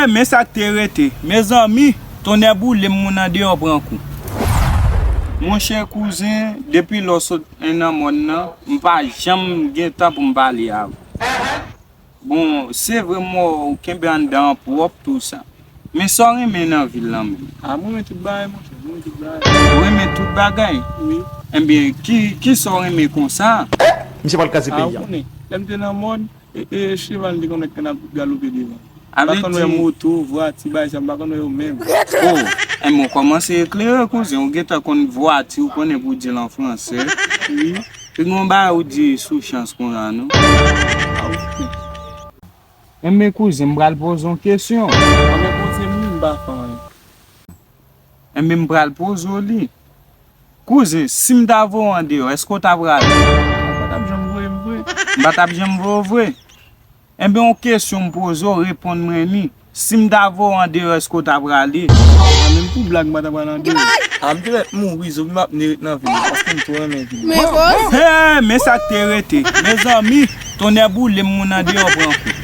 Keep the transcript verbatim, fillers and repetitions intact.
Men sa k te rete. Mezanmi, tonnè boule m, moun andeyò pran kou. Monchè kouzen, depi lè w sot nan mòn nan, m pa janm gen tan pou m pale avè w. Bon, se vre m wè w kenbe anndan an pwòp tou sa. Men sa w renmen nan vil lan menm? A, mwen renmen tout bagay, monchè, mwen renmen tout bagay. Ou renmen tout bagay? Wi. Ebyen, ki, kisa w renmen konsa? Misye pral kraze peyi a. A, ou konnen, lè m te nan mòn, e, e, cheval m te konn wè k konn ap galope devan. M pa konn wè moto, vwati, bagay sa, m pa konn wè yo menm. O, enben w kòmanse eklere, kouzen. Ou gentan konn vwati, ou konnen pou di l an fransè. Wi. Te gen yon bagay ou di sou chans konsa, non? A, ok. Enben, kouzen, m pral poze w yon kesyon. Enben, poze m li, m pa fè anyen. Enben, m pral poze w li. Kouzen, si m ta voye w andeyò, èske w ta prale? Ou pa t ap janm voye m vre. M pa t ap janm voye w vre? Enben, yon kesyon m poze w, reponn mwen li. Si m ta voye w andeyò, èske w ta prale? A, menm pou blag, m pa ta pral andeyò. A, m te mèt mouri, zonbi m ap vin ret nan vil la, paske m twò renmen vil la. Hey, men sa k te rete. Mezanmi, tonnè boule m, moun andeyò pran kou.